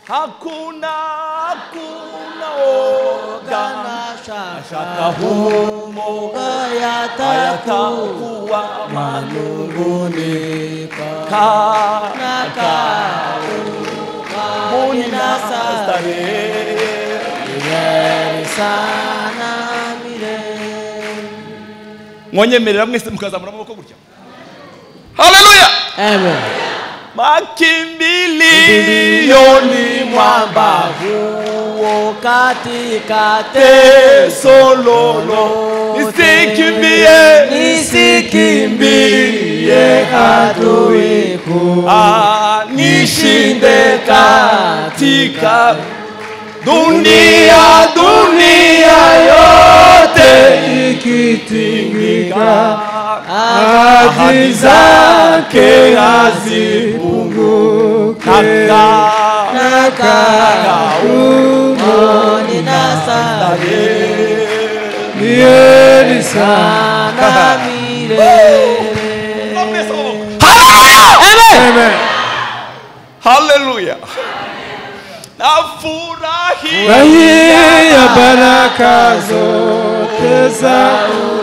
Hakuna woga na shaka humo hayatakuwa manunguniko na starehe milele sana milele. Mwanyemerera mwese mukazamura amaboko gutya. Haleluya. Amen. Makimbilio ni mwamba huo katika teso lolo, nisikimbie, nisikimbie adui kuu, nishinde katika dunia, dunia yote ikitingika, ahadi zake hazipunguki. Nakaa humo nina starehe milele sana milele. Haleluya. Haleluya. Nafurahia baraka zote za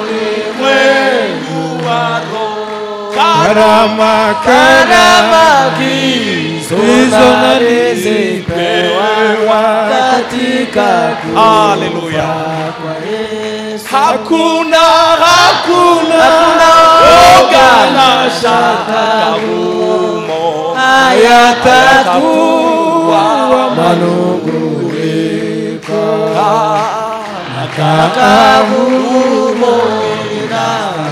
ulimwengu wa roho, karama karama hizo nalizipewa katika haleluya kwa Yesu. Hakuna woga na shaka humo, hayatakuwa manunguniko, nakaa humo nina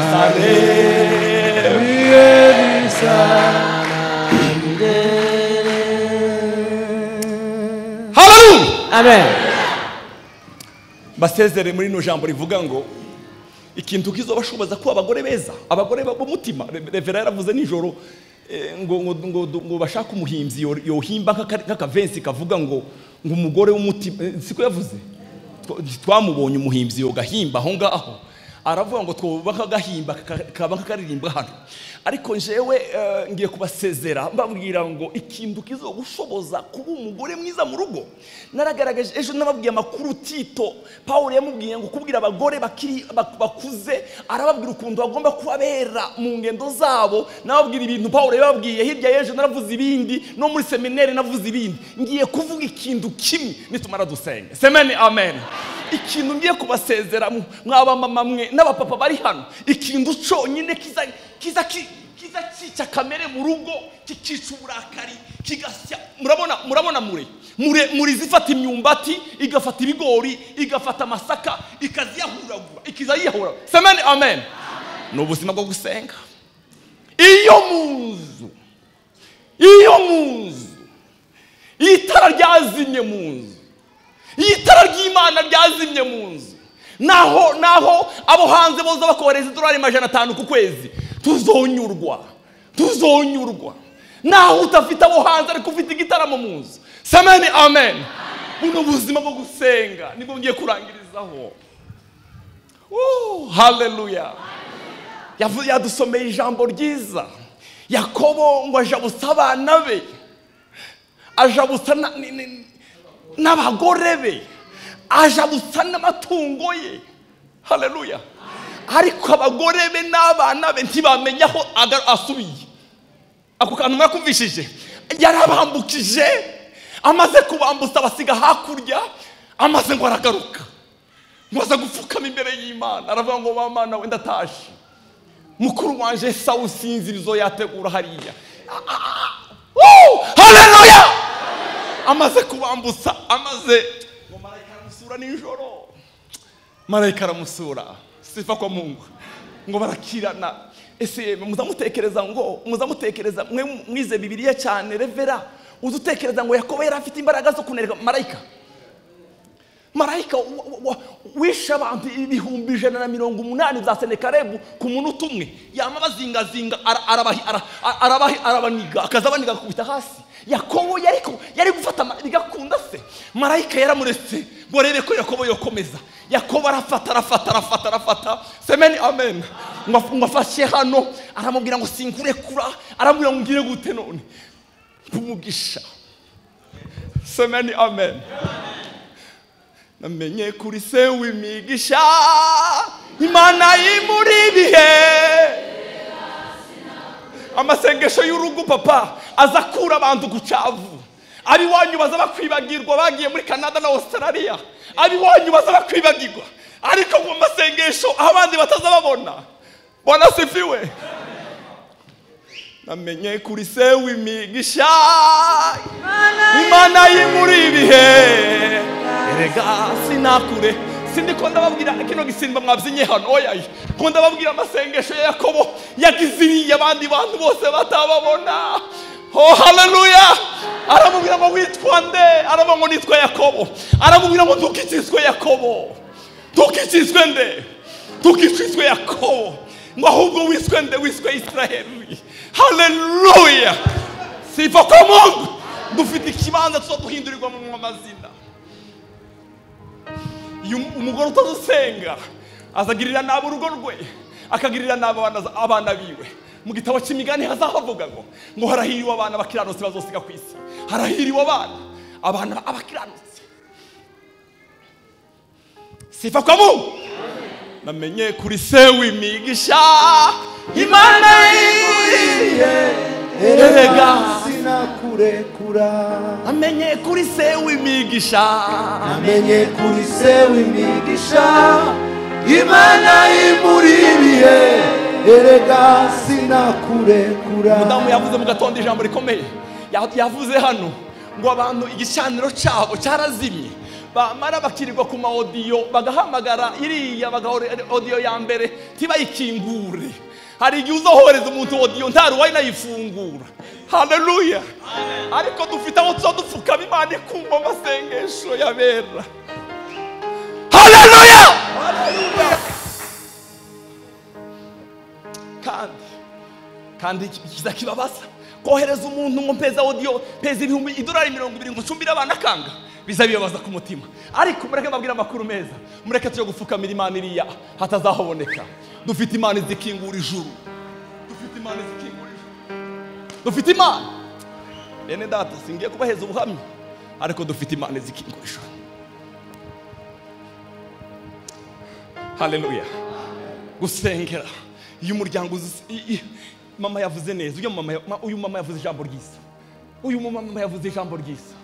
starehe milele sana milele. Haleluya. Amen. Basezere muri no jambo rivuga ngo ikintu kizobashoboza kuba abagore beza, abagore b'umutima. Revera yaravuze nijoro ngo ngo ngo bashaka umuhimbyi yohimba nk'akavensi kavuga ngo ngo umugore w'umutima, siko yavuze, twamubonye umuhimbyi yogahimba aho ngaho, aravuga ngo twoba kagahimba kaba kakaririmba hano. Ariko njewe ngiye kubasezera mbabwira ngo ikintu kizogushoboza kuba umugore mwiza mu rugo. Naragaragaje ejo nababwiye amakuru Tito Paul yamubwiye ngo kubwira abagore bakiri bakuze, arababwira ukuntu bagomba kubabera mu ngendo zabo. Nababwira ibintu Paul yababwiye hirya y'ejo, naravuze ibindi no muri seminari navuze ibindi. Ngiye kuvuga ikintu kimwe nitumara dusenga. Semeni amen. Ikintu ngiye kubasezera mwaba mama mwe n'abapapa bari hano, ikintu cyonyine kiza kiza kiza kica kamere mu rugo, kikica uburakari, kigasya. Murabona mure muri zifata imyumbati, igafata ibigori, igafata amasaka, ikaziyahuragura, ikizayihura. Semeni amen. Ni ubuzima bwo gusenga. Iyo munzu, iyo munzu itara ryazimye mu nzu, itara ry'Imana ryazimye mu nzu, naho abo hanze boza bakohereza idolari 500 ku kwezi, tuzonyurwa, tuzonyurwa. Naho utafite abo hanze ariko ufite igitaramo mu nzu. Semeni amen. Buno buzima bwo gusenga nibwo ngiye kurangirizaho. Haleluya. Yadusomeye ijambo ryiza. Yakobo ngo ajabusa abana be, ajabusa n'abagore be, ajabusa n'amatungo ye. Haleluya. Ariko abagore be n'abana be ntibamenya aho asubiye. Ako kantu mwakumvishije, yarabambukije, amaze kubambusa basiga hakurya, amaze ngo aragaruka, ngo aza gupfukama imbere y'Imana, aravuga ngo wa Mana we ndatashe, mukuru wanje Esawu sinzi ibizo yategura hariya. Haleluya. Amaze kubambusa, amaze ngo marayika aramusura nijoro, marayika aramusura. Sifa kwa Mungu. Ngo barakirana. Ese muzamutekereza ngo muzamutekereza mwe mwize Bibiliya cyane revera, uzutekereza ngo Yakobo yari afite imbaraga zo kunereka marayika? Marayika wishe abantu 180,000 bya Senekarebu ku munota umwe, yama bazingazinga, arabaniga, akazabaniga kubita hasi. Yakobo yari gufata bigakunda se, marayika yaramuretse ngo arebe ko Yakobo yokomeza. Yakobo arafata arafata arafata arafata. Semeni amen. Ngo afashe hano, aramubwira ngo sinkurekura, aramubwira ngo ngire gute none kumugisha. Semeni amen. Namenye kuri se w'imigisha Imana imuri ibihe. Amasengesho y'urugo papa azakura abantu gucavu. Abiwanyu baza bakwibagirwa bagiye muri Canada na Australia. Abiwanyu baza bakwibagirwa. Ariko mu masengesho abandi batazababona. Bwana sifiwe. Namenye kuri se w'imigisha Imana imuri ibihe. Erega sinakure. Sindiko ndababwira kino gisimba mwabyinye hano oya. Ko ndababwira amasengesho ya Yakobo yagiziriye abandi bantu bose batababona. Oh haleluya. Aramubwira ngo witwa nde? Aravuga ngo nitwa Yakobo. Aramubwira ngo ntukicizwe Yakobo. Ntukicizwe nde? Ntukicizwe Yakobo. Ngo ahubwo wiswe nde? Wiswe Israeli. Haleluya. Sifa kwa Mungu. Dufite ikibanza tuzoduhindurirwa mu mazina. Umugore utazusenga azagirira nabi urugo rwe, akagirira nabi abana biwe. Mu gitabo cy'imigani hazahavuga ngo harahiriwe abana bakiranutsi bazosiga ku isi. Harahiriwe abana abakiranutsi. Sifa kwa Mungu. Namenye kuri se w'imigisha Imana imuriye. Erega sinakurekura. Namenye kuri se w'imigisha. Namenye kuri se w'imigisha Imana imuriye. Erega sinakurekura. Mudamu yavuze mu gatondo ijambo rikomeye. Yavuze hano ngo abantu igicaniro cyabo cyarazimye. Bamara bakirirwa ku ma audio bagahamagara iriya bagahora audio ya mbere tibayikingure. Hari igihe uzohoreza umuntu audio ntaruwayi nayifungura. Haleluya. Ariko dufite aho tuzodupfukama Imana ikumva amasengesho yabera. Haleluya. Kandi kizakibabaza kohereza umuntu ngo mpeza audio mpeza ibihumbi idolari 20 ngo ncumbire abana kanga bizabibabaza ku mutima. Ariko mureke mbabwira amakuru meza, mureke tujye gufukamira Imana iriya hatazahaboneka. Dufite Imana izikingura ijuru. Dufite Imana izikingura ijuru. Dufite Imana. Bene data singiye kubaheza ubuhamya, ariko dufite Imana izikingura ijuru. Haleluya. Gusengera iyo umuryango mama yavuze neza. Uyu mama yavuze ijambo ryiza. Uyu mama yavuze ijambo ryiza.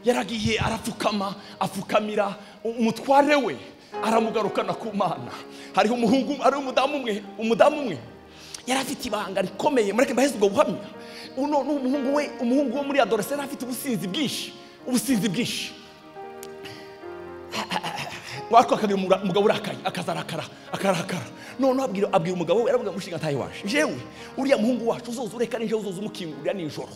Yaragiye arapfukama afukamira umutware we aramugarukana ku Mana. Hariho umuhungu, ari umudamu umwe yarafite ibanga rikomeye. Mureke mbaheze ubwo buhamya. Uno n'umuhungu we, umuhungu wo muri adolescence afite ubusinzi bwinshi, ubusinzi bwinshi. Wako akagira umugabo urakaye akazarakara akarakara. None abwira umugabo we, aravuga mushinga ntaye waje. Jewe uriya muhungu wacu uzoza ureka nije uzoza umukingurira nijoro.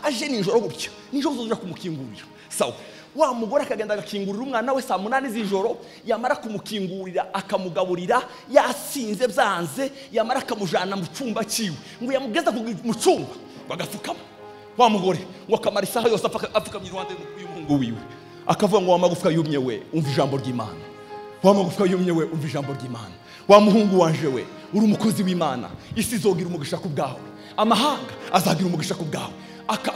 Aje nijoro gutya, nijoro uzoza kumukingurira. Sawa. Wa mugore akagenda agakingurira umwana we saa 8 z'ijoro, yamara kumukingurira akamugaburira yasinze byanze, yamara akamujana mu cyumba cyiwe. Ngo yamugeza mu cyumba bagafukama. Wa mugore ngo akamara isaha yose apfukamye iruhande y'umuhungu wiwe. Akavuga ngo wa magufwa yumye we umva ijambo ry'Imana. Wa magufwa yumye we umva ijambo ry'Imana. Wa muhungu wanje we uri umukozi w'Imana. Isi izogira umugisha ku bwawe. Amahanga azagira umugisha ku bwawe. Aka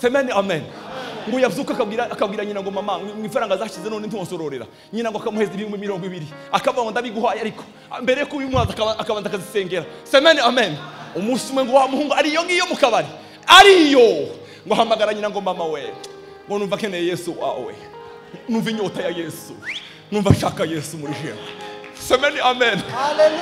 semeni amen. Ngo yavuka akabwira nyina ngo mama mu ifaranga zashize none ntonsororera. Nyina ngo akamuheza ibihumbi 20 akavuga ngo ndabiguhaye, ariko mbere ko uyumwaza akabanza akazisengera. Semeni amen. Umunsi umwe ngo wa muhungu ariyo ngiyo mu kabari ariyo ngo hamagara nyina ngo mama we ngo numva keneye Yesu wawe, numva inyota ya Yesu, numva nshaka Yesu muri jewe. Semeni amen.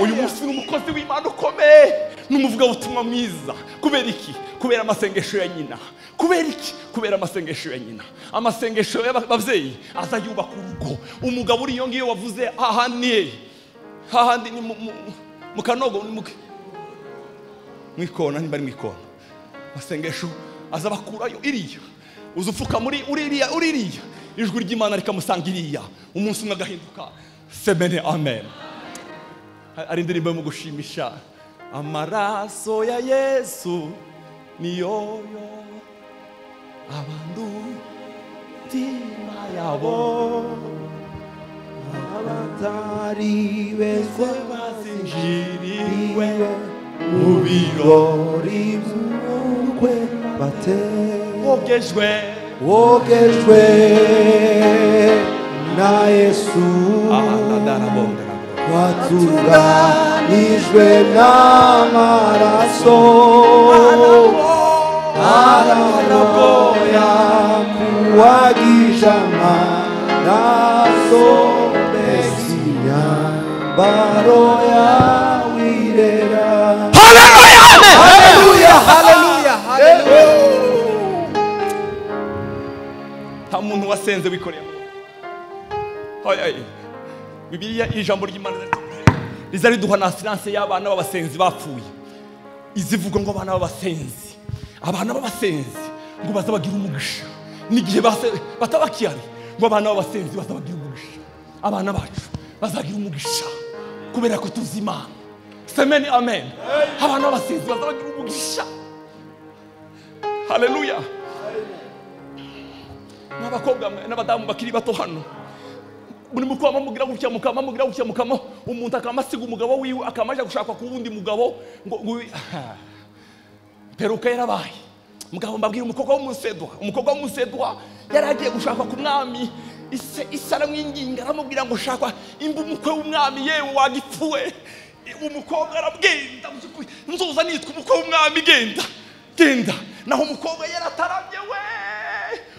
Uyu munsi ni umukozi w'Imana ukomeye, n'umuvuga ubutumwa mwiza. Kubera iki? Kubera amasengesho ya nyina. Kubera iki? Kubera amasengesho ya nyina. Amasengesho y'ababyeyi aza yubaka urugo. Umugabo uri iyo ngiyo wavuze ahandi ni hahandi ni mu kanogo mu ikona, nimba ari mu ikona. Amasengesho aza bakurayo iriya. Uzufuka muri uriya uriya. Ijwi ry'Imana rikamusanga iriya. Umunsi umwe agahinduka. Semene amen. Ari indirimbo yo gushimisha. Amaraso ya Yesu niyo yo abantu tima yabo abatari beza bazinjiriwe mu birori by'ubukwe bogejwe Wogejwe na Yesu, watunganijwe n'amaraso, araroya kuwagisha amaraso, mbese imyambaro yawe irera. Haleluya, haleluya, haleluya. Nta muntu wasenze wikoreye. Bibiliya ijambo ry'Imana riza riduha na assurance y'abana b'abasenzi bapfuye. Izivuga ngo abana b'abasenzi, abana b'abasenzi ngo bazabagira umugisha. N'igihe batabakiyari ngo abana b'abasenzi bazabagira umugisha. Abana bacu bazagira umugisha kubera ko tuzi Imana. Semeni amen. Abana b'abasenzi bazabagira umugisha. Haleluya. N'abakobwa n'abadamu bakiri bato hano, muri mukama mugira gutya mukama mugira gutya mukama, umuntu akamasiga umugabo wiwe akamaje gushaka ku wundi mugabo ngo peruka yarabaye. Mugabo mbabwira umukobwa w'umusedwa, umukobwa w'umusedwa yaragiye gushaka ku mwami, ise aramwinginga aramubwira ngo shakwa imba umukwe w'umwami, yewe wagipfuwe. Umukobwa arabwenda, nzoza nitwa umukwe w'umwami, genda genda. Naho umukobwa yarataramye we,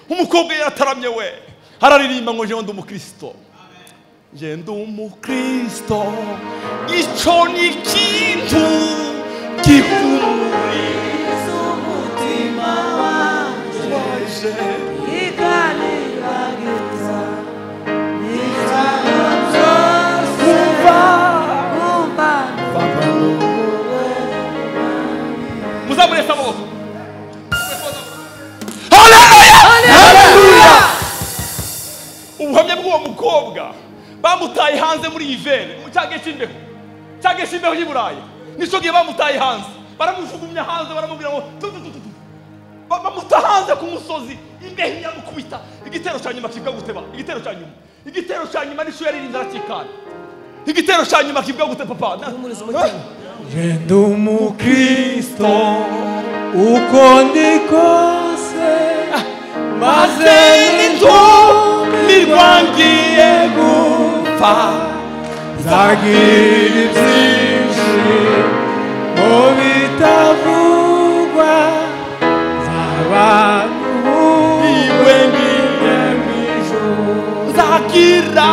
umukobwa yarataramye we, araririmba ngo jewe ndi umukristo, je ndi umukristo, ico ni ikintu gihumuriza umutima wanje, ikanibagiza ibyago byose, kumva muzamurese amaboko. Haleluya! Ubuhamya bw'uwo mukobwa bamutaye hanze muri ivere mu cyagihe cy'imbeho, cyagihe cy'imbeho y'i Burayi, nicyo gihe bamutaye hanze, baramujugunya hanze, baramubwira ngo bamuta hanze ku musozi, imbeho iramukubita. Igitero cya nyuma kivuga gute ba? Igitero cya nyuma, igitero cya nyuma nicyo yaririnze arakikana. Igitero cya nyuma kivuga gute papa? Je ndi umukristo uko ndi kose, maze nintumirwa ngiye gupfa, nzagira ibyishimo bitavugwa, nzaba iwe ngiye mu ijuru, nzagira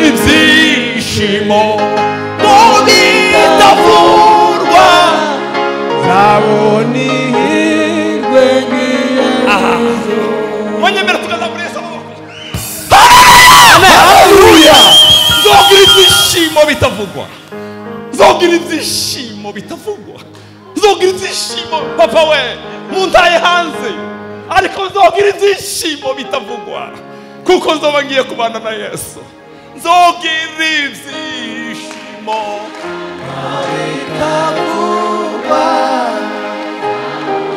ibyishimo bitavurwa, nzabona ihirwe ngiye mu ijuru. Mwanyemera tukazamura Yesu amaboko. Haleluya! Nzogira ibyishimo bitavugwa, nzogira ibyishimo bitavugwa, nzogira ibyishimo. Papa we muntaye hanze, ariko nzogira ibyishimo bitavugwa, kuko nzoba ngiye kubana na Yesu. Nzogira ibyishimo bitavugwa,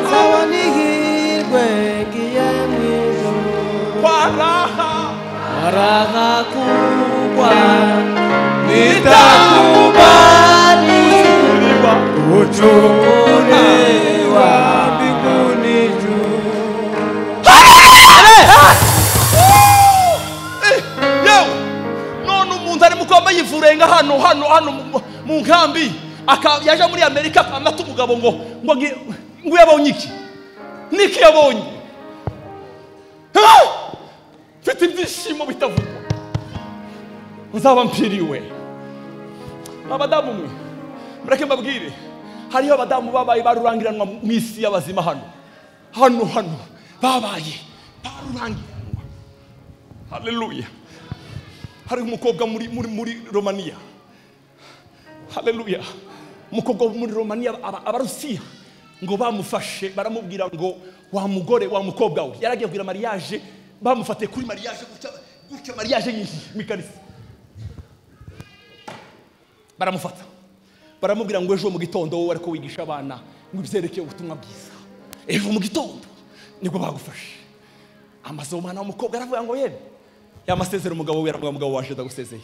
nzabona ihirwe ngiye mu ijuru. Waraha waraha kugwa nitakubaliwa kuchukuliwa mbinguni juu. Yewe none umuntu ari mukoma yivurenga hano hano hano mu nkambi, yaje muri Amerika amata umugabo ngo ngo ngo yabonye iki? Niki yabonye? Mfite ibyishimo bitavugwa, nzaba mpiriwe. Abadamu mwe mureke mbabwire, hariho abadamu babaye barurangiranwa mu isi y'abazima hano hano hano, babaye barurangiranwa. Haleluya. Hariho umukobwa muri muri muri Romania. Haleluya. Umukobwa muri Romania, abarusiya ngo bamufashe baramubwira ngo wa mugore wa mukobwa we yaragiye kugira mariage, bamufate kuri mariage gutya gutya, mariage nyinshi mu kanisa, baramufata baramubwira ngo ejo mu gitondo wowe ariko wigisha abana ngo ibyerekeye ubutumwa bwiza, ejo mu gitondo nibwo bagufashe. Amaze umwana w'umukobwa aravuga ngo yemwe yamasezera umugabo we, aravuga mugabo waje ndagusezeye,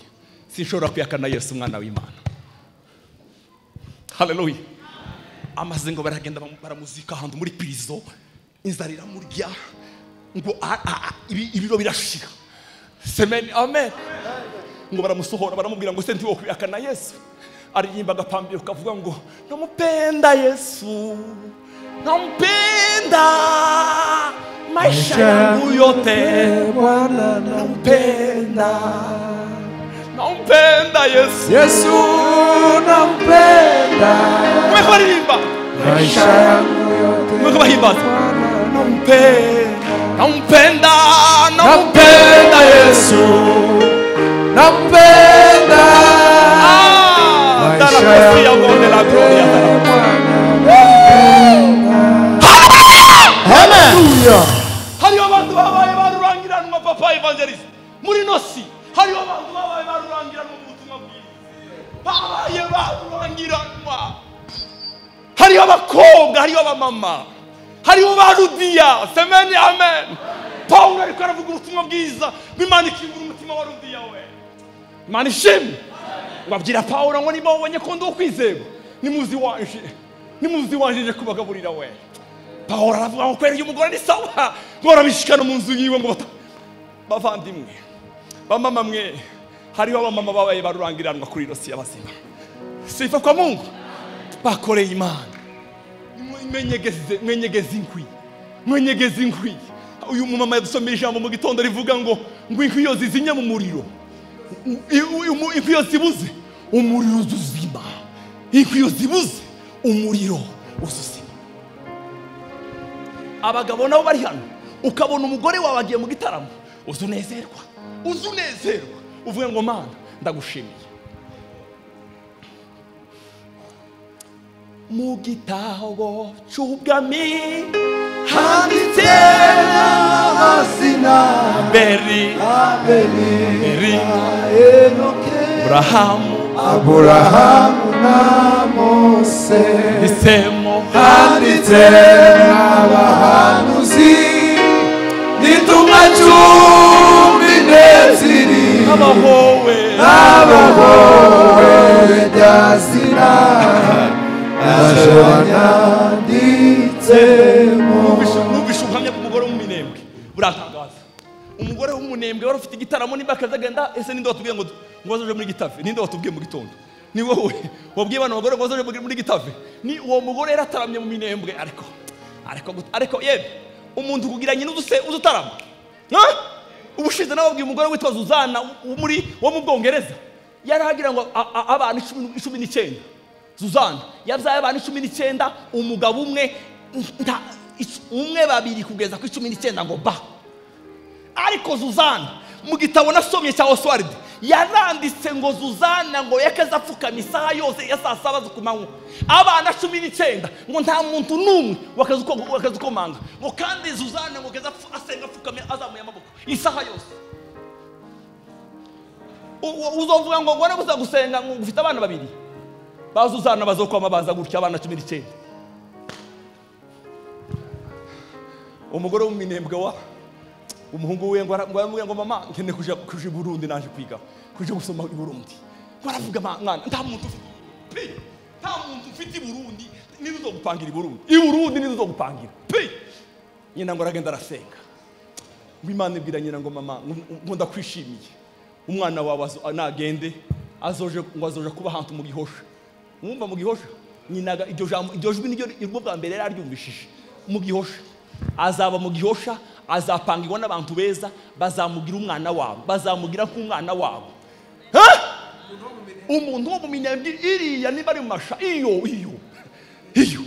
sinshobora kwihakana Yesu umwana w'Imana. Haleluya. Amaze ngo baragenda baramuzika ahantu muri prison, inzara iramurya, Ngo ibiro birashira. Semeni amen. Ngo baramusohora baramubwira ngo se ntiwo kwihakana Yesu. Aririmba agapambiro kavuga ngo namupenda Yesu, nampenda maisha yangu yote, Bwana nampenda, nampenda Yesu, Yesu nampenda mweko baririmba maisha yangu yote, mweko bahimbaza nampenda, nampenda, nampenda Yesu, nampenda dalla gloria della gloria. Hallelujah. Hariho abantu babaye barurangiranwa papa evangelist muri nosi. Hariho abantu babaye barurangiranwa mu butumwa bwiza, babaye barurangiranwa. Hariho abakobwa, hariho abamama, hariho barudiya. Semeni amen. Paulo ariko aravuga ubutumwa bwiza, Imana ikingura umutima wa Rudiya we. Imana ishimwe. Wabwira Paulo ngo niba wabonye ko ndi ukwizerwa, nimuzi wanje, nimuzi wanje nje kubagaburira we. Paulo aravuga ngo kwera uyu mugore ni sawa, ngo arabishikana mu nzu yiwe ngo bavandimwe, bamama mwe, hariho abamama babaye barurangiranwa kuri rosi y'abazima. Sifa kwa Mungu. Bakoreye Imana. Mwenyegeze, mwenyegeze inkwi, mwenyegeze inkwi. Uyu mumama yadusomeye ijambo mu gitondo rivuga ngo inkwi yo zizinye mu muriro, inkwi yo zibuze umuriro uzuzima, inkwi yo zibuze umuriro uzuzima. Abagabo nabo bari hano, ukabona umugore wawe agiye mu gitaramo, uzunezerwa, uzunezerwa, uvuge ngo Mana ndagushimiye. Mu gitabo cy'ubwami handitse amazina Abeli, Abeli, Enoke, Abrahamu, Aburahamu na Mose, Hisemo handitse abahanuzi n'intumwa 12 abahowe, abahowe ryazina yanditsemo. Numvise ubuhamya bw'umugore w'umunembwe buratangaza. Umugore w'umunembwe wari ufite igitaramo nimba akazagenda, ese ninde watubwiye ngo bazoje muri Gitave? Ninde watubwiye mu gitondo? Ni wowe wabwiye bano bagore ngo bazoje muri Gitave? Ni uwo mugore yarataramye mu minembwe. Ariko ariko ariko yewe umuntu kugira nyina uzuse uzutarama. Ubushize nababwiye umugore witwa Zuzana muri wo mu Bwongereza, yarahagira ngo abana 19. Zuzana yabyaye abana 19, umugabo umwe, umwe babiri kugeza ku 19 ngo ba. Ariko Zuzana mu gitabo nasomye cya Oswald yaranditse ngo Zuzana ngo yakaza apfukama isaha yose ya saa 7 zo kumanywa, abana 19 ngo nta muntu n'umwe wakazukomanga, ngo kandi Zuzana ngo kaza asenga apfukamye azamuye amaboko isaha yose. Uzovuga ngo ngone gusa gusenga ngo ufite abana babiri, bazuzana bazokwama baza gutya abana 19. Umugore w'umunembwe wa umuhungu we ngo aramubwira ngo mama nkeneye kuja i Burundi, naje kwiga kuja gusoma i Burundi. Ngo aravuga mwana nta muntu ufite, nta muntu ufite i Burundi, niba uzogupangira i Burundi, i Burundi niba uzogupangira pe. Nyina ngo aragenda arasenga, ngo Imana ibwira nyina ngo mama ngo ndakwishimiye, umwana wawe nagende azoje ngo azoje kuba ahantu mu Gihosha. Mwumva mu Gihosha? Nyina iryo jambo, iryo jwi niryo irwo bwa mbere yararyumvishije. Mu Gihosha azaba mu Gihosha, azapangirwa n'abantu beza, bazamugira umwana wabo, bazamugira nk'umwana wabo. Umuntu wo mu minembwe iriya niba ari mu masha iyo iyo iyo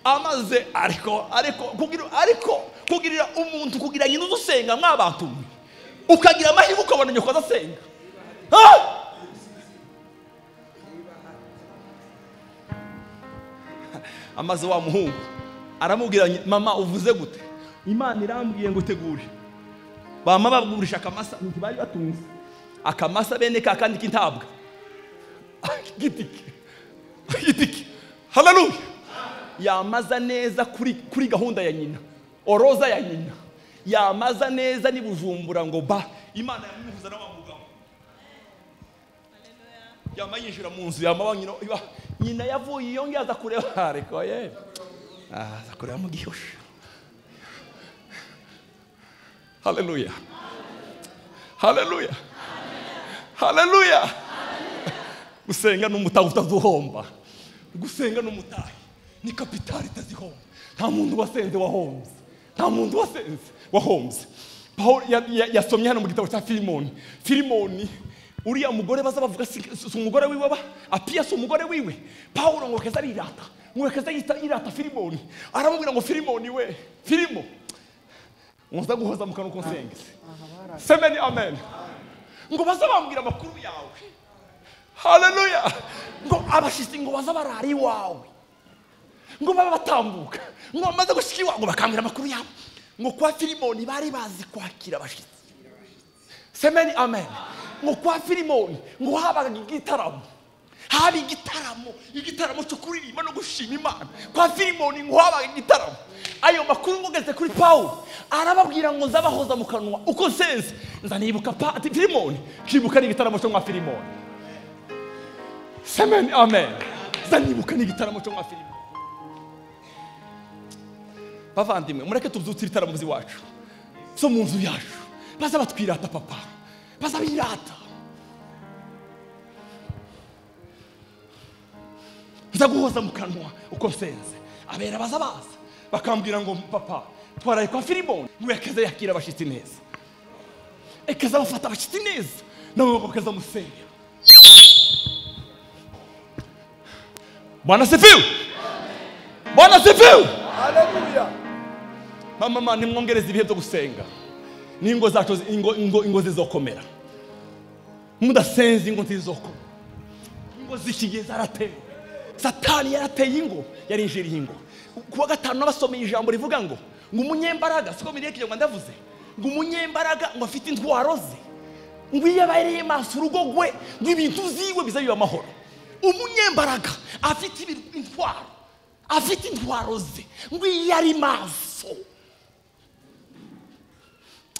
amaze ariko ariko kugira ariko kugirira umuntu kugira nyina uzusenga mwabantu ukagira amahirwe ukabona nyoko azasenga. Amaze wa muhungu aramubwira mama uvuze gute? Imana irambwiye ngo utegure. Bama bagurisha akamasa ntibari batunze akamasa bene ka kandi kintabwa gitiki gitiki. Haleluya. Yamaza neza kuri gahunda ya nyina, oroza ya nyina, yamaza neza ni Bujumbura ngo ba Imana yamuhuza na wa mugabo. Yama yinjira mu nzu yama nyina, nyina yavuye iyo ngiye aza kureba ariko ye aza kureba mu Gihosha. Haleluya, haleluya, haleluya. Gusenga n'umutahe utazuhomba. Gusenga n'umutahe ni kapitali itazihomba. Nta muntu wasenze wahombye, nta muntu wasenze wahombye. Paul yasomye hano mu gitabo cya Filimoni. Filimoni uriya mugore baza bavuga si umugore wiwe, ba Apiya si umugore wiwe. Paulo ngo keza arirata, ngo keza yirata Filimoni, aramubwira ngo Filimoni we, Filimo, nza guhoza mu kanwa ko nsenge. Semeni amen. Ngo baza bambwira amakuru yawe. Haleluya. Ngo abashitsi ngo baza barara iwawe, ngo baba batambuka, ngo bamaze gushika iwawe ngo bakambwira amakuru yawe. Ngo kwa Filimoni bari bazi kwakira abashitsi. Semeni amen. Ngo kwa Filimoni ngo habaga igitaramo, haba igitaramo, igitaramo cyo kuririmba no gushima Imana. Kwa Filimoni ngo habaga igitaramo. Ayo makuru ngo ngeze kuri Paulo arababwira ngo nzabahoza mu kanwa uko nsenze, nzanibuka pa Filimoni, kibuka n'igitaramo cyo kwa Filimoni. Semeni amen. Nzanibuka n'igitaramo cyo kwa Filimoni. Bavandimwe, mureke tubyutse ibitaramo by'iwacu so mu nzu yacu. Baza batwirata papa, baza birata. Nza guhoza mu kanwa uko nsenze. Abera baza baza bakambwira ngo papa twaraye kwa Filimoni, ngo yakeze yakira abashitsi neza, ekeza bafata abashitsi neza, nabo bakeza musengera. Bwana sifiwe, Bwana sifiwe. Haleluya. Mama, nimwongereze ibihe byo gusenga, n'ingo zacu ingo zizokomera. Mudasenze ingo ntizizokomera. Ingo z'ikigihe zaratewe, Satani yarateye ingo, yarinjiriye ingo. Kuwa gatanu nabasomeye ijambo rivuga ngo umunyembaraga, siko miriye kinyarwanda ndavuze, ngo umunyembaraga ngo afite intwaro ze, ngo iyo abereye maso urugo rwe, ngo ibintu ziwe biza biba amahoro. Umunyembaraga afite intwaro, afite intwaro ze, ngo iyo ari maso.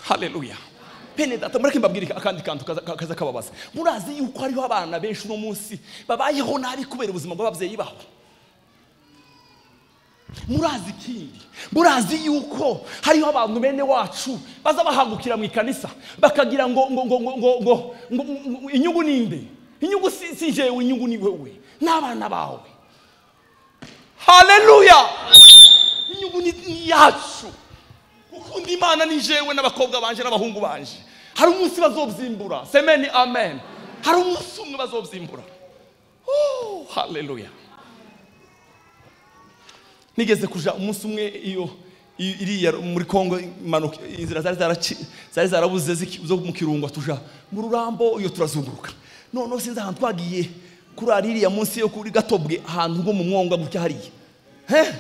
Haleluya. Bene data, mureke mbabwire akandi kantu kaza kababaza. Murazi yuko hariho abana benshi uno munsi babayeho nabi kubera ubuzima bw'ababyeyi babo. Murazi ikindi, murazi yuko hariho abantu bene wacu baza bahagukira mu ikanisa bakagira ngo ngo ngo ngo ngo ngo inyungu ninde? Inyungu si jewe, inyungu ni wewe n'abana bawe. Haleluya. Inyungu ni yacu. Ukunda Imana ni jewe n'abakobwa banje n'abahungu banje. Hari umunsi bazobyimbura. Semeni amen. Hari umunsi umwe bazobyimbura. Oh, haleluya. Nigeze kuja umunsi umwe iyo iriya muri Kongo imanuka, inzira zari zarabuze zo mu Kirungo, tuja mu Rurambo iyo turazunguruka. None sinzi ahantu twagiye kuri iriya munsi yo kuri Gatobwe, ahantu ngo mu mwonga gutya hariya. He?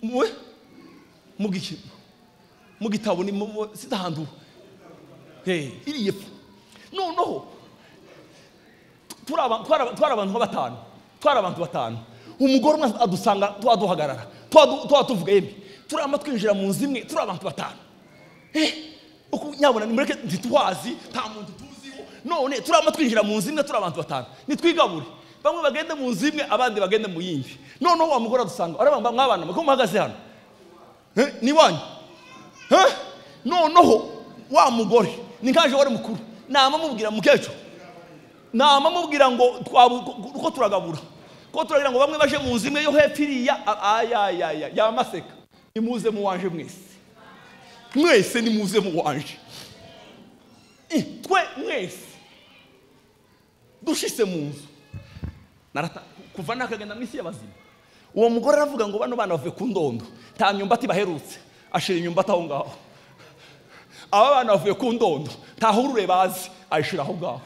Mwe mugiki mu gitabo ni sinzi ahantu. Hey, iriya. Noneho twari abantu batanu, twari abantu batanu. Umugore umwe adusanga twaduhagarara, twatuvuga yembi, turama twinjira mu nzu imwe, turi abantu batanu. Uko nyabona nimureke ntitwazi, nta muntu tuziho. None turama twinjira mu nzu imwe turi abantu batanu, nitwigabure, bamwe bagende mu nzu imwe abandi bagende mu yindi. Noneho wa mugore adusanga arabamba, mwabana ko muhagaze hano ni wanyu. Noneho wa mugore ni nkaje wari mukuru, nama mubwira mukecuru, nama mubwira ngo uko turagabura, ko turagira ngo bamwe baje mu nzu imwe yo hepfo iriya, ayayaya yamaseka, nimuze mu wanje mwese, mwese nimuze mu wanje, twe mwese dushise mu nzu. Kuva nakagenda mu isi y'abazima. Uwo mugore aravuga ngo bano bana bavuye ku ndondo, nta myumbati baherutse, ashira imyumbati aho ngaho. Aba bana bavuye ku ndondo, nta hurure bazi, ayishira aho ngaho.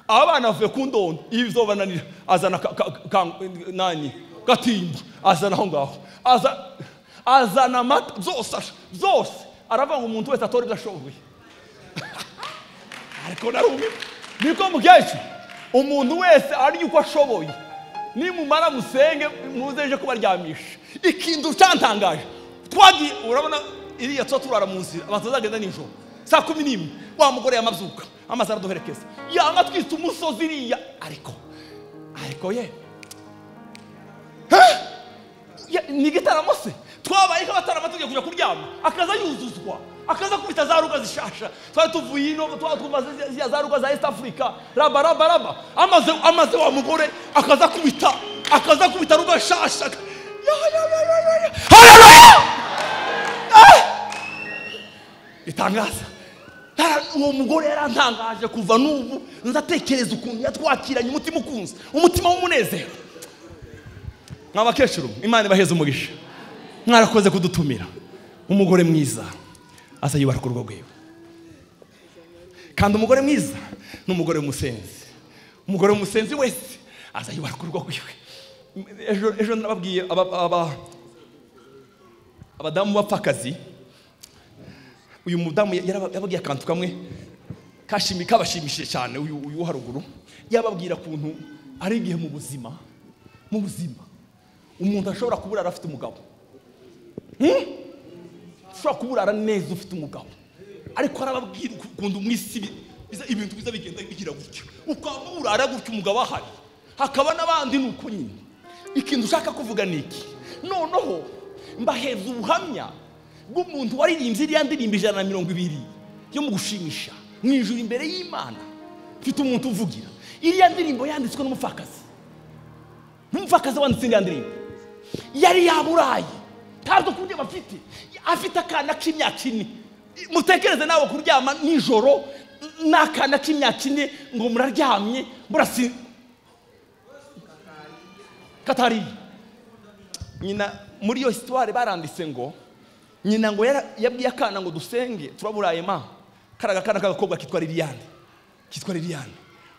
Aba bana bavuye ku ndondo, ibizobananira, azana nani gatimba, azana aho ngaho, azana amata zose, zose aravuga ngo umuntu wese atora ibyo ashoboye. Ariko narumwe niko mukecuru, umuntu wese ari uko ashoboye, nimumara musenge muzeje kubaryamisha. Ikintu cyantangaje, twagiye urabona iriya tuba turara mu nzira, abantu bazagenda nijoro saa 11, wa mugore yamabyuka amaze araduherekeza, yanga twita umusozi iriya, ariko ye ni igitaramo se Twabaye nk'abatarama tugiye kuja kuryama, akaza yuzuzwa, akaza kubita za ruga zishasha. Twari tuvuye ino, twumva ziriya za ruga za East Africa, raba raba raba. Amaze wa mugore akaza kubita ruga shasha. Ya ya ya ya ya. Haleluya! Itangaza. Uwo mugore yarantangaje kuva n'ubu nzatekereza ukuntu yatwakiranye umutima ukunze, umutima w'umunezero. Mwabakecuru, Imana ibaheze umugisha. Mwarakoze kudutumira. Umugore mwiza aza yubaka urugo rwiwe. Kandi umugore mwiza ni umugore w'umusenzi. Umugore w'umusenzi wese aza yubaka urugo rwiwe. Ejo nababwiye abadamu bapfakazi. Uyu mudamu yababwiye akantu kamwe kabashimishije cyane. Uyu haruguru yababwira kuntu ari igihe mu buzima umuntu ashobora kuburara afite umugabo. Ushobora kuburara neza ufite umugabo, ariko arababwira ukuntu mu isi ibintu biza bigenda bigira gutyo, ukaburara gutyo umugabo ahari, hakaba n'abandi nuko nyine. Ikintu ushaka kuvuga ni iki? Noneho mbaheza ubuhamya bw'umuntu waririmbye iriya ndirimbo 120 yo mu gushimisha mu ijuru imbere y'Imana. Mfite umuntu uvugira iriya ndirimbo yanditswe n'umupfakazi. N'umupfakazi wanditse iriya ndirimbo yari yaburaye, ntabwo kurya bafite, afite akana k'imyaka 4. Mutekereze nawe kuryama nijoro n'akana k'imyaka 4 ngo muraryamye murasi katari. Nyina muri iyo histoire baranditse ngo nyina ngo yabwiye akana ngo dusenge turaburaye ma. Karaga kana k'agakobwa kitwa Liliane.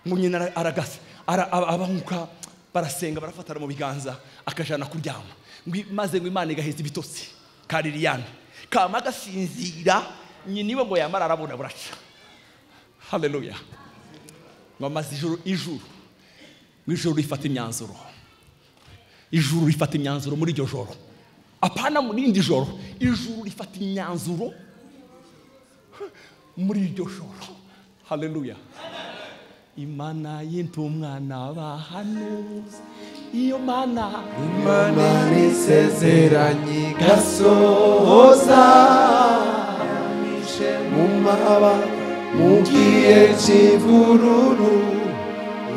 Ngo nyina aragasa abanguka barasenga barafatana mu biganza akajana kuryama. Maze ngo Imana igaheza ibitotsi ka Liliane. Kama gasinzira nyina iwe ngo yamara arabona buraca. Haleluya. Ngo maze ijuru ijuru rifata imyanzuro. Ijuru rifata imyanzuro muri iryo joro. Apana muri indi joro, ijuru rifata imyanzuro muri iryo joro. Haleluya. Imana y'intumwa n'abahanuzi, iyo mana Imana isezeranye igasohoza, mu maba mu gihe cy'imvururu,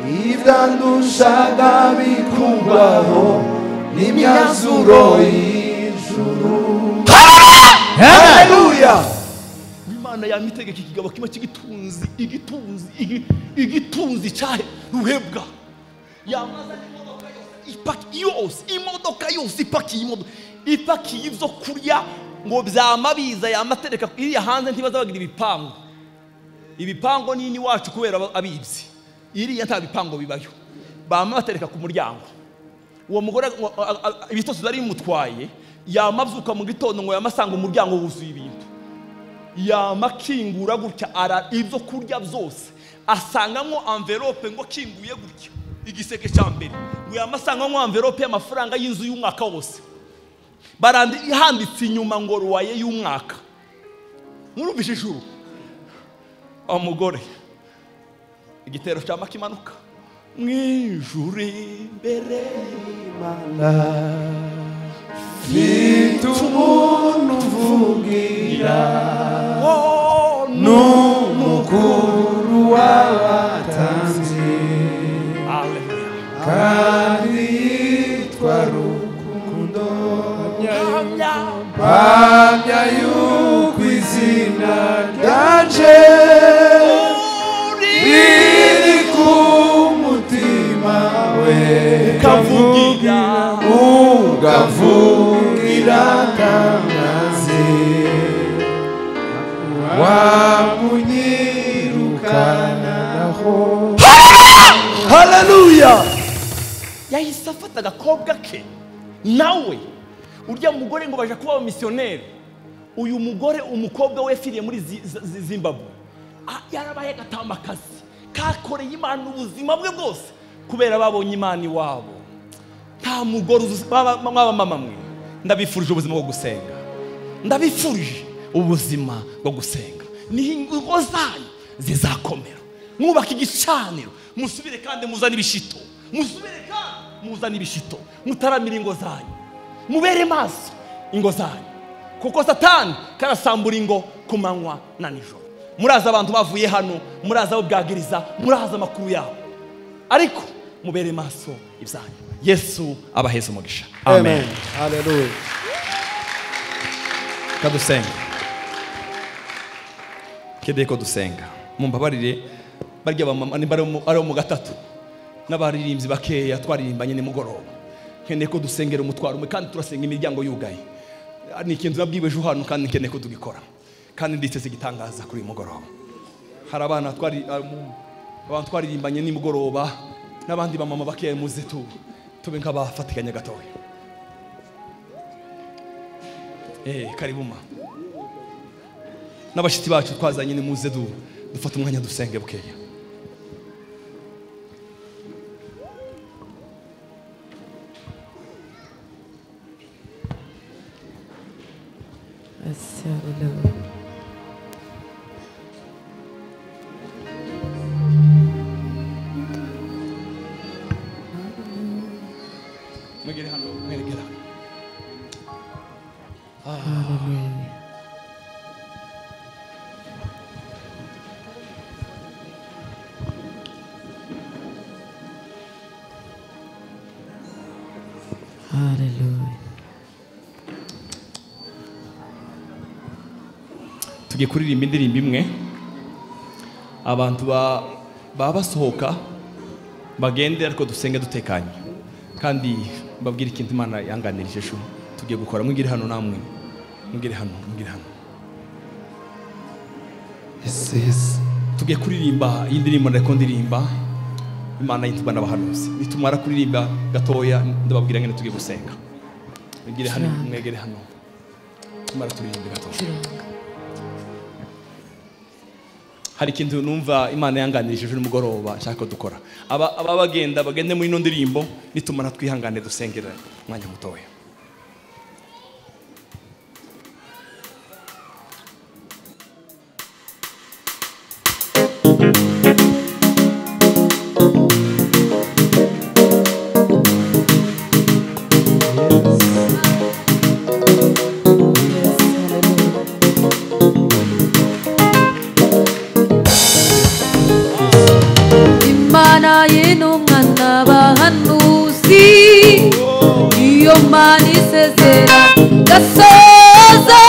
ibyandushaga bikurwaho n'imyanzuro y'ijuru. Haleluya. Imana yamitegeka ikigabo kimwe cy'igitunzi, igitunzi, igitunzi cyahe ruhebwa. Yamaza imodoka yose ipaki yose, imodoka yose ipakiye imodoka, ipakiye ibyo kurya ngo byamabiza yamatereka iriya hanze ntibaza bagira ibipango. Ibipango nini wacu kubera abibyi. Iriya nta bipango bibayo. Bama batereka ku muryango. Uwo mugore ibitotsi bari bimutwaye, yamavyuka mu gitondo ngo yamasanga umuryango wuzuye ibintu. Yamakingura gutya ara ibyo kurya byose, asangamo envelope ngo kinguye gutya igiseke cya mbere, ngo yamasangamo envelope y'amafaranga y'inzu y'umwaka wose. Barandi ihanditse inyuma ngo ruwaye y'umwaka. Murumvise ijuru. Umugore igitero cya makimanuka mwijuru imbere y'Imana, mfite umuntu uvugira n'umukuru w'abatanzi, kandi yitwa Rukundo, mpamya yuko izina ryanje riri ku mutima we, ukavugira tangaze wamunyirukanaho. Haleluya. Yahise afata agakobwa ke nawe urya mugore ngo baje kuba abamisiyoneri. Uyu mugore umukobwa we yafiriye muri Zimbabwe. Yarabaye gatambakazi kakoreye Imana ubuzima bwe bwose kubera babonye Imana iwabo. Nta mugore mwaba mama mwe, ndabifurije ubuzima bwo gusenga. Ndabifurije ubuzima bwo gusenga. Niho ingo zanyu zizakomera. Mwubaka igicaniro, musubire kandi muzane ibishito. Musubire kandi muzane ibishito. Mutaramira ingo zanyu. Mubere maso. ingo zanyu, kuko Satani karasambura ingo ku manywa na nijoro. Muraza abantu bavuye hano, muraza abo bwagiriza, muraza amakuru yabo, ariko mubere maso ibyanyu. Yesu abaheze umugisha. Amen. Hallelujah. Kadusenga kedeko dusenga. Mumbabarire barya bamama nimba ari mu gatatu n'abaririmbyi bakeya twaririmbanye nimugoroba, nkeneye ko dusengera umutwaro umwe, kandi turasenga imiryango yugaye. Ni ikintu nabwiwe ejo hano, kandi nkeneye ko tugikora, kandi nditeze igitangaza kuri uyu mugoroba. Hari abana abantu twaririmbanye nimugoroba n'abandi bamama bakeya, muze tube nk'abafatikanya gatoya. Karibu ma n'abashitsi bacu twazanye, ni muze dufate umwanya dusenge bukeya. Mwegere hano, mwegere hano. Hallelujah. Tugiye kuririmba indirimbo imwe, abantu baba basohoka bagende, ariko dusenge dutekanye, kandi mbabwire ikintu Imana yanganirije ejo tugiye gukora. Mwigire hano namwe, mwigire hano, mwigire hano. Yes, yes. Tugiye kuririmba iyi ndirimbo, ndako ndirimba Imana yitwa n'abahanuzi. Nitumara kuririmba gatoya ndababwira ngene tugiye gusenga. Mwigire hano, mwegere hano, tumara turirimbe gatoya. Hari ikintu numva Imana yanganirije ejo nimugoroba nshaka ko dukora. Aba bagenda bagende muri ino ndirimbo, nitumara twihangane dusengera umwanya mutoya. Imana y'intumwa n'abahanuzi, iyo Mana isezera gasoza,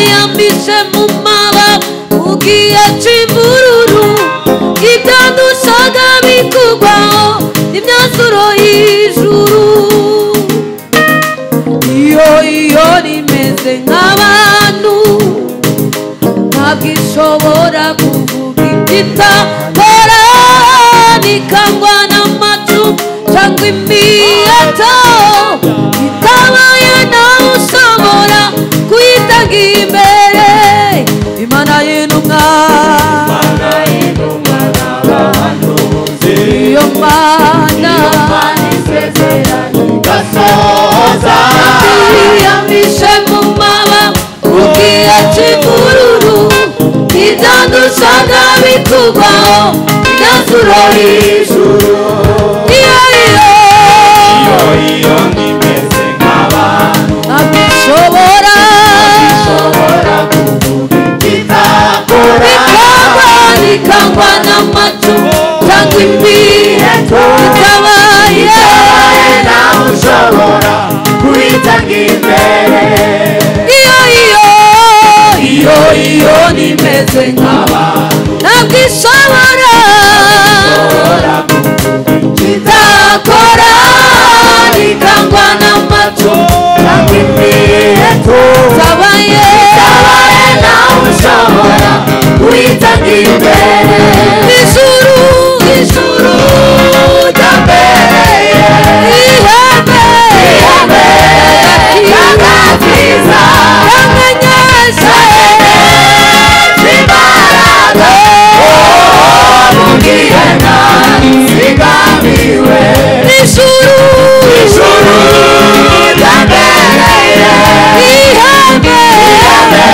yambishe mu mababa ugiye c'imvururu, ibyadushaga bikugwaho imyanzuro y'ijuru. Iyo iyo rimeze nk'abantu, ntabwo ishobora kuvuga ibyitakora, ikangwa n'amacu cyangwa imiheto, itabaye nawe ushobora kuyitanga imbere. Imana y'intumwa, iyo Mana yambishe mu mababa ugiye c'imvururu, ibyadushaga bikugwaho imyanzuro y'ijuru. Iyo iyo Iyo nimeze nk'abantu, ntabwo ishobora kuvuga ikitakora, ikangwa n'amacu cyangwa imiheto, itabaye nawe ushobora kuyitanga imbere. Iyo iyo iyo iyo nimeze nk'abantu, ntabwo ishobora itakora, ikangwa n'amacu cyangwa imiheto, itabaye nawe ushobora kuyitanga imbere. Ijuru, ijuru ryambereye ihembe, ihembe ry'agakiza, ryamenyeshe imbaraga, mugihe nzigamiwe. Ijuru, ijuru ryambereye ihembe, ihembe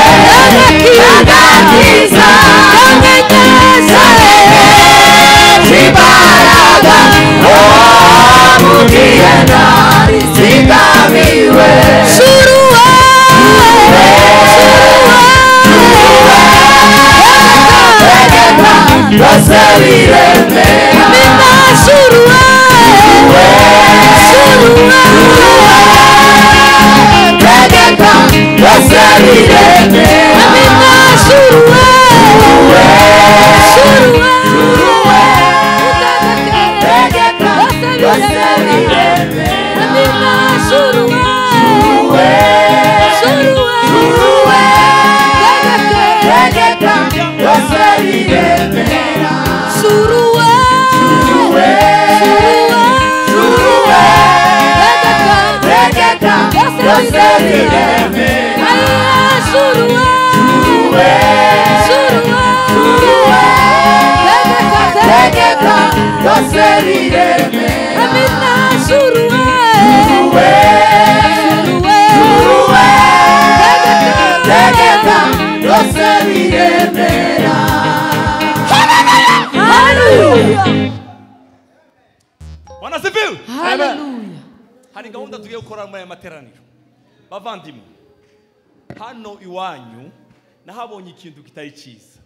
ry'agakiza, ryamenyeshe imbaraga, mugihe nzigamiwe. Ijuru. byose biremera. Amina shuruwe shuruwe Tegeka byose biremera. Amina shuruwe shuruwe Tegeka byose biremera. Amina shuruwe shuruwe Tegeka byose biremera. shuruwe shuruwe Tegeka byose biremera. Shuruwe shuruwe Tegeka byose biremera. Amina shuruwe shuruwe Tegeka byose biremera. Hallelujah. Bwana asifiwe. Hallelujah. Hari gahunda tugiye gukora muri aya materaniro. Bavandimwe, hano iwanyu nahabonye ikintu kitari cyiza.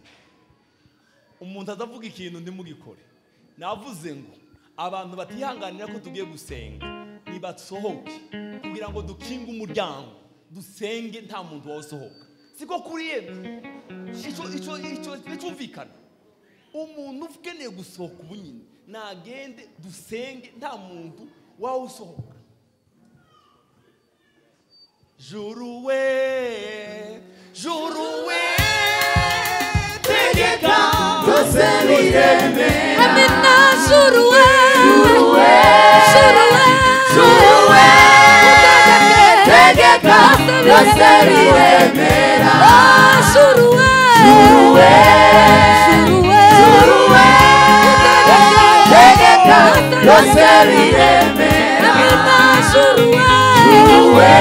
Umuntu azavuga ikintu ntimugikore. Navuze ngo abantu batihanganira ko tugiye gusenga nibasohoke kugira ngo dukinge umuryango dusenge nta muntu wawusohoka. Siko kuri yemwe icyo cyumvikana. Umuntu ukeneye gusohoka ubu nyine nagende dusenge nta muntu wawusohoka. Juruwe, juruwe, Tegeka byose biremera. Amina shuruwe shuruwe Juruwe Tegeka byose biremera. Shuruwe shuruwe Juruwe Tegeka byose biremera. Amina shuruwe shuruwe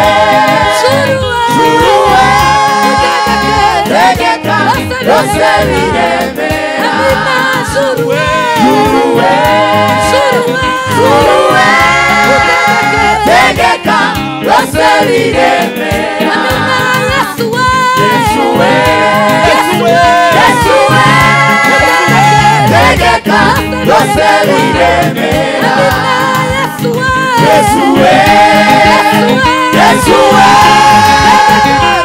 Tegeka byose biremera. Amina shuruwe shuruwe Juruwe Tegeka byose biremera. Amina Yesuwe Yesuwe Yesuwe Yesuwe Tegeka byose biremera. Amina Yesuwe Yesuwe Yesuwe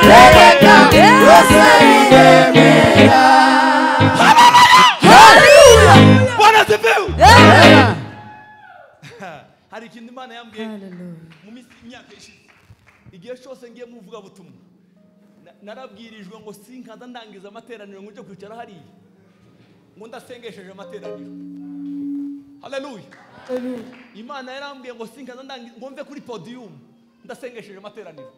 Tegeka byose biremera. Hallelujah. Bwana asifiwe. Amen. Hari ikintu Imana yambwiye mu minsi imyaka ishize. Igihe cyose ngiye mu vugabutumwa narabwirijwe ngo sinkaza ndangiza amateraniro ngo njye kwicara hariya ngo ndasengesheje amateraniro. Haleluya. Imana yarambwiye ngo sinkaza ndangiza ngo mve kuri podium ndasengesheje amateraniro.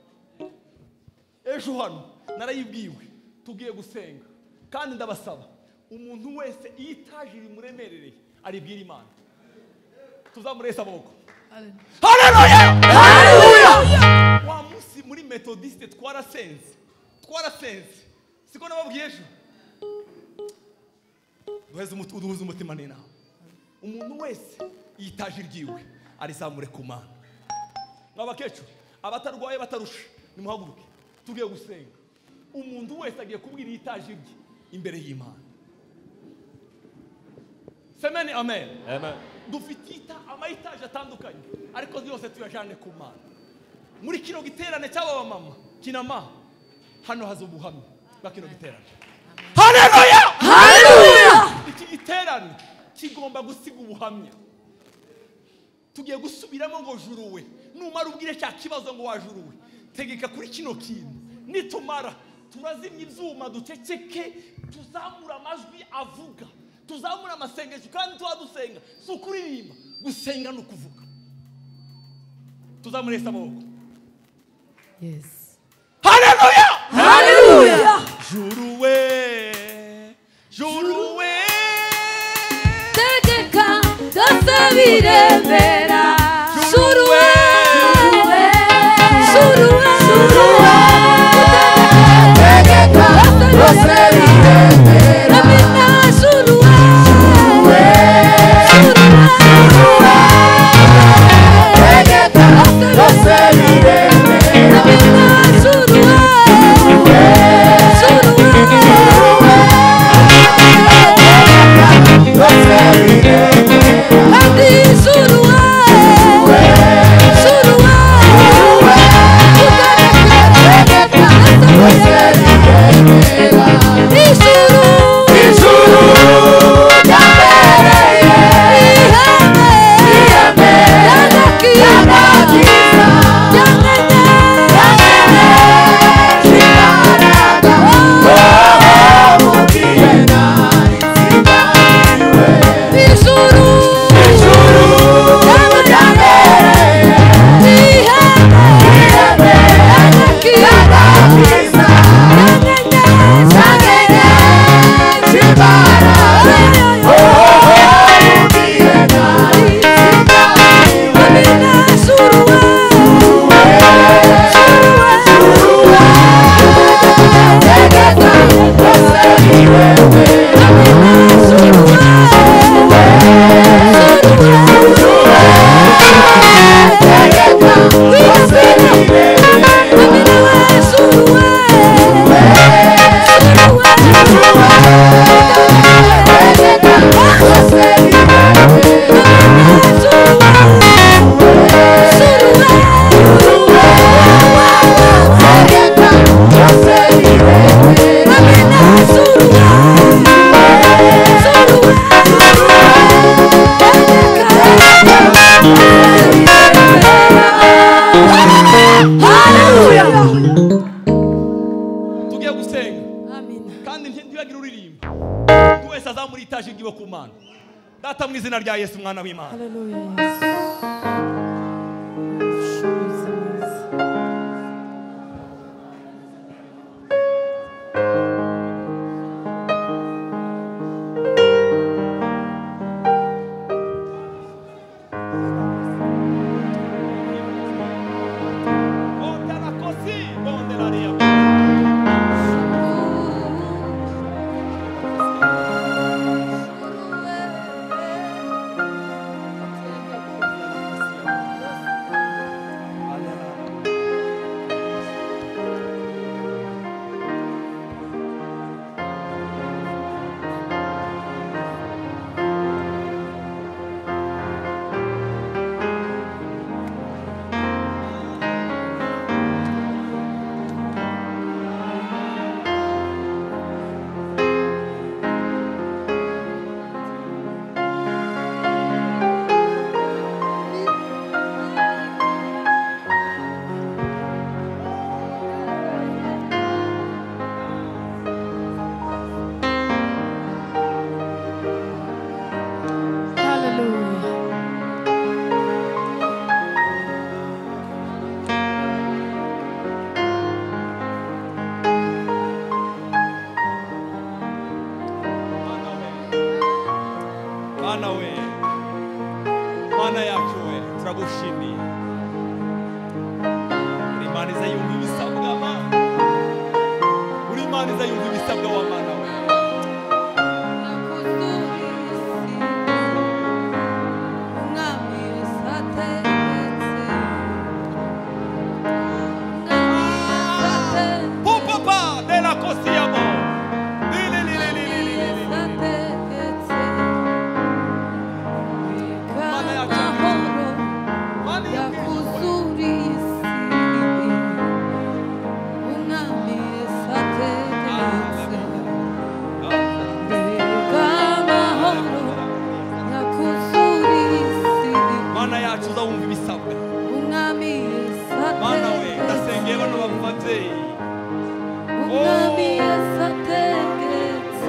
Ejo hano narayibwiwe tugiye gusenga kandi ndabasaba umuntu wese itaje rimuremerereye aribwira Imana. Tuzamurese amaboko. Haleluya. Hallelujah. Wa munsi muri Methodiste twarasenze. Twarasenze. Siko nababwiye ejo. Duhuze umutima n'inama. Umuntu wese yitaje iryiwe arizamure ku Mana. Mwabakecuru abatarwaye batarusha nimuhaguruke tugiye gusenga. Umuntu wese agiye kubwira yitaje irye imbere y'Imana. Semeni amen. Amen. Dufite amayitaje atandukanye ariko yose tuyajane ku Mana. Muri kino giterane cy'aba mama kinama hano haza ubuhamya bwa kino giterane. Haleluya. Hallelujah. Iki giterane kigomba gusiga ubuhamya. Tugiye gusubiramo ngo juruwe numara ubwire cya kibazo ngo wajuruwe tegeka kuri kino kintu. Nitumara turazimya ibyuma duceceke tuzamura amajwi avuga tuzamura amasengesho kandi tuba dusenga si ukuririmba gusenga ni ukuvuga. Tuzamurese amaboko. Yes. Haleluya. Hallelujah. Juruwe juruwe Tegeka byose biremera. Shuruwe shuruwe Tegeka byose biremera. Amina shuruwe shuruwe Tegeka byose biremera. Amina shuruwe shuruwe Tugiye gusenga. Amina. Kandi ntibagira uririmba. Umuntu wese azamura itaje igiwe ku Mana. Data mu izina rya Yesu mwana w'Imana. Haleluya Yesu. Ushobozi mwiza. Mana we, Mana yacu we, turagushimiye. Uri Imana iza yumva ibisabwa, Mana. Uri Imana iza yumva ibisabwa wa Mana we. Papa de la cosiamo. Li li li li li li li. Mana yacu uzawumva ibisabwa. Mana we, ndasengeye bano bavyeyi. Umwami yasategetse,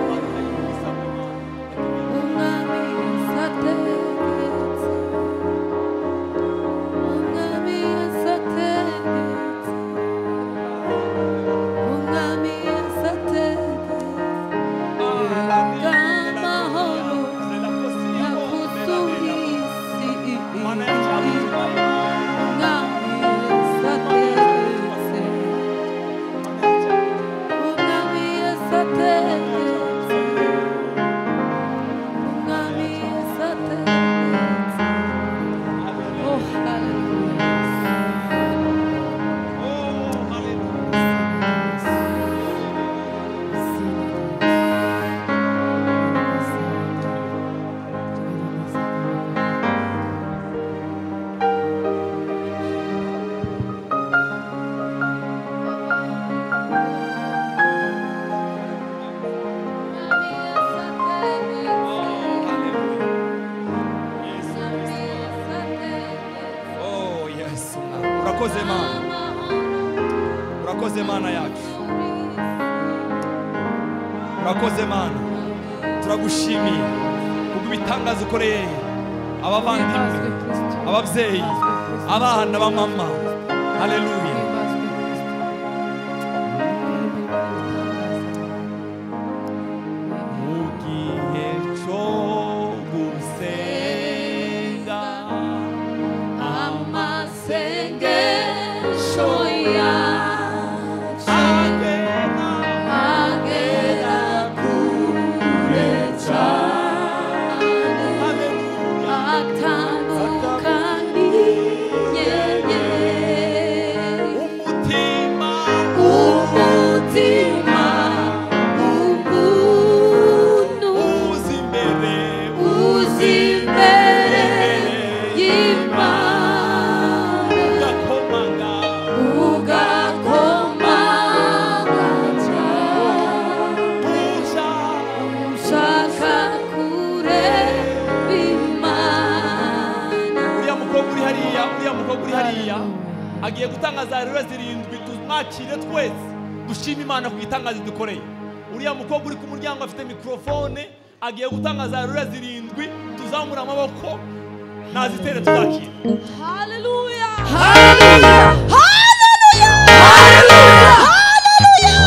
Umwami yasategetse, Umwami yasategetse, Umwami yasategetse, amahoro yakuzuriye isi. Mana yacu Umwami yasategetse, Umwami yasategetse, Umwami yasategetse. Oh, hallelujah. Oh, hallelujah. Oh, hallelujah. Yesu Kristo. Oh, Yesu. Urakoze Mana. Urakoze Mana yacu. Urakoze Mana. Turagushimiye kubw'ibitangaza ukoreye abavandimwe, ababyeyi, abana ba mama. Haleluya. Mu gihe cyo gusenga Amasengesho yacu agera agera kure cyane, haleluya atandukanye n'inyenyeri. Umutima Umutima umuntu uza imbere uzi imbere y'Imana, ugakomanga ugakomanga cyane, uja ushaka kureba Imana. Uriya mukobwa uri hariya, uriya mukobwa uri hariya agiye gutanga za rero 7, tumwakire twese. Dushima Imana ku gitangaza dukoreye. Uriya mukobwa uri ku muryango afite mikrofone agiye gutangaza haleluya 7, tuzamura amaboko nazitere tuzakira. Haleluya. Haleluya. Haleluya.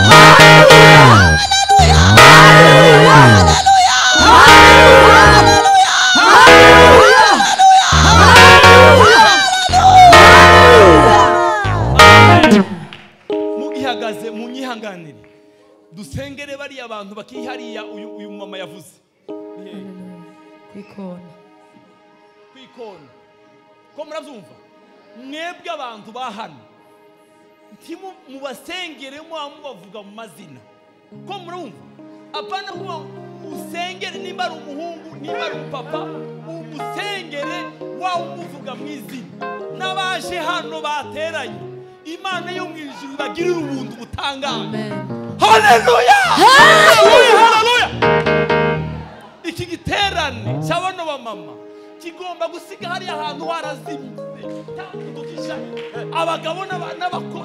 Haleluya. Mugihagaze munyihanganire. Dusengere bariya abantu bakihariya uyu mama yavuze. Kwikona. Kwikona. Ko murabyumva? Mwebwe abantu bahano. Ntimu mubasengere mubavuga mu mazina. Ko murumva? Apana kuba usengere nimba ari umuhungu nimba ari umupapa umusengere wa umuvuga mu izina. N'abaje hano bateranye Imana yo mu ijuru bagirira ubuntu butangaje. Haleluya! Haleluya! Haleluya! Iki giterane cy'abano ba mama kigomba gusiga hariya ahantu harazimye. Abagabo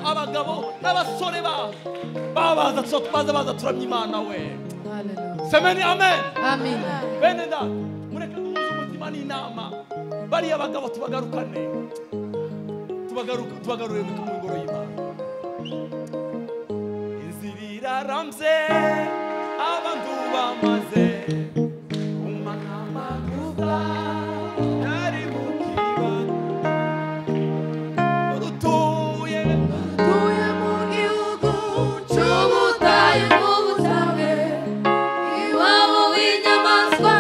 abagabo n'abasore babaza baza turamya Imana we. Semeni amen. Amen. Bene data mureke duhuze umutima n'inama bariya bagabo tubagarukane tubagarure mu ngoro y'Imana. Inzira iraramze abantu bamaze umamagufa yari mu kibanda rutuye mu gihugu cy'ubutayu bw'ubutabe iwabo w'inyamaswa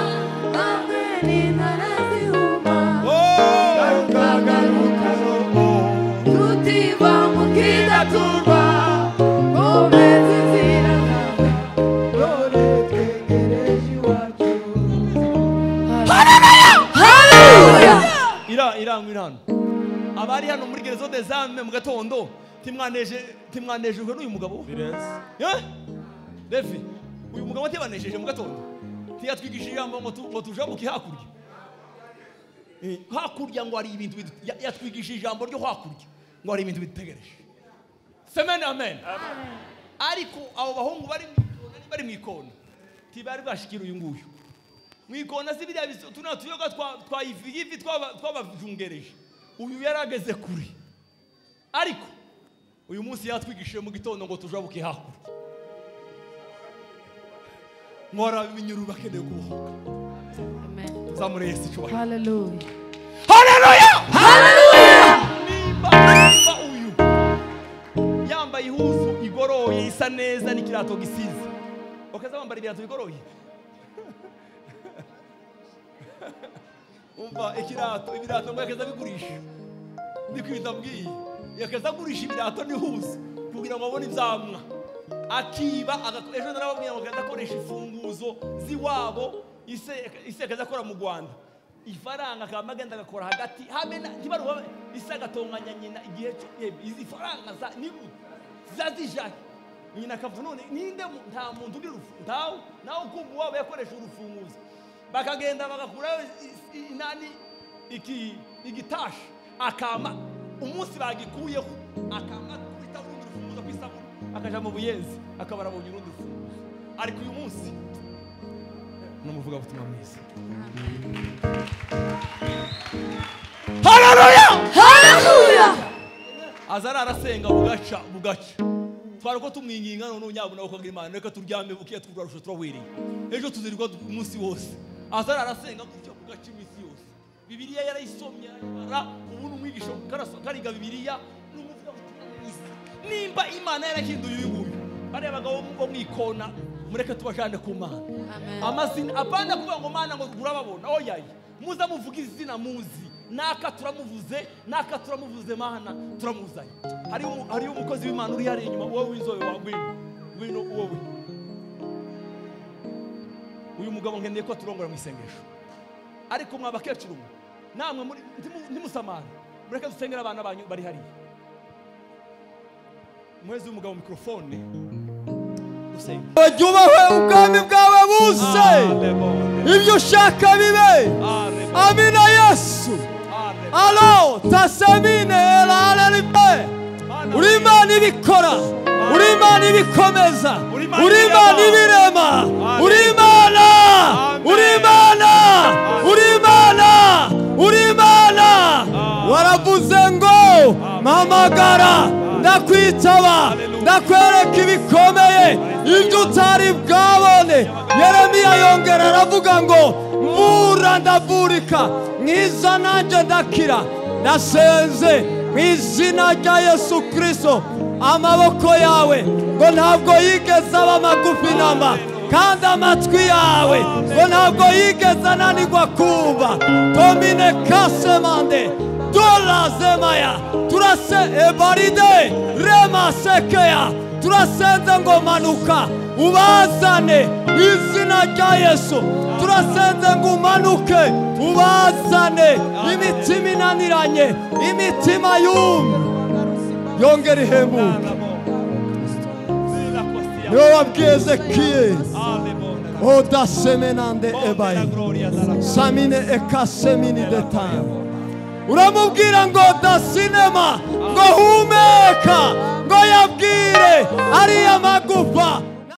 hamwe n'intare zihuma garuka tutiva mu kidaturwa komeza inzira zawe Dore twegereje iwacu. Haleluya. Irangwa hano abari hano muri Gerezo des Âmes mu gatondo timwanejejwe n'uyu mugabo Devi uyu mugabo ntibanejeje mu gatondo ntiyatwigishije ijambo ngo tujabuke hakurya hakurya ngo hari ibintu yatwigishije ijambo ryo hakurya ngo hari ibintu bidutegereje. Amen amen. Ariko abo bahungu bari mu ikona ntibari bwashikira uyu nguyu mu ikona si biriya tuna tuyoga twayivi twabajungereje. Uyu yarageze kure ariko uyu munsi yatwigishije mu gitondo ngo tujabuke hakurya nkora ibinyuru bakeneye kubohoka. Amen. Zamure Yesu icyubahiro. Haleluya. Haleluya. Haleluya. Nimba uyu yambaye ihuzu igoroye isa neza n'ikirato gisize bakaza bambara ibirato bigoroye umva ikirato ibirato ngo yakaza bigurisha ndikwita mbwiye yakaza agurisha ibirato n'ihuzu kugira ngo abone ibyamwa akiba ejo narababwiye ngo akaza akoresha imfunguzo z'iwabo ise akaza akora mu Rwanda ifaranga akaba agenda agakora hagati habe ntibaruha ise agatonganya nyina igihe cyo izi faranga za zazijanye nyina akavuga none ninde nta muntu ugira ntawe nawe ukumva wabo yakoresha urufunguzo bakagenda bagakura inani igitashi akama umunsi bagikuyeho akama kubita urundi rufunguzo kwisabune akaja mu buyenzi akabara abonye urundi rufunguzo ariko uyu munsi n'umuvuga butumwa mwiza. Haleluya. Haleluya. Azara arasenga bugaca twariko tumwinginga none nyabuna ukagira Imana reka turyame bukiye twurarusha turahwiriye ejo tuzirirwa umunsi wose. Azara arasenga gutyo bugaca iminsi yose. Bibiliya yarayisomye arayibara ubu n'umwigisha kariga Bibiliya n'umuvuga butumwa mwiza. Nimba Imana yarahinduye uyu nguyu bariya bagabo bo mwikona mureke tubajane ku Mana. Amazina apana kuvuga ngo Mana ngo turababona oyaye muza muvuga izina muzi naka turamuvuze naka turamuvuze Mana turamuzanye. Hari umukozi w'Imana uri hari inyuma wowe wizobe wagwino ngwino wowe uyu mugabo nkeneye ko turongora mu isengesho ariko mwabakecuru namwe muri ntimusamara mureke dusengera abana banyu bari hariya. Mwezi umugabo mikrofone dusenge. Jyubahwe ubwami bwawe buze ibyo ushaka bibe. Amina Yesu. Alo tasemine ela alelipe. Uri Imana ibikora. Uri Imana ibikomeza, uri Imana ibirema, uri Imana, uri Imana, uri Imana, uri Imana. Waravuze ngo mpamagara ndakwitaba, ndakwereka ibikomeye ibyo utari bwabone. Yeremiya yongera aravuga ngo mvura ndavurika, mwiza nanjye ndakira. Ndasenze mu izina rya Yesu Kristo, amaboko yawe ngo ntabwo yigeze aba magufi namba, kandi amatwi yawe ngo ntabwo yigeze ananirwa kumva. Tomine kasemande dola zemaya turase ebaride rema sekeya. Turasenze ngo manuka ubazane mu izina rya Yesu. Turasenze ngo umanuke ubazane imitima inaniranye, imitima yumye yongera ihembuke. Niwe wabwiye Ezekiyeli odasemenande ebayi samine ekasemini detanu, uramubwira ngo dasinema, ngo humeka, ngo yabwire ariya magufa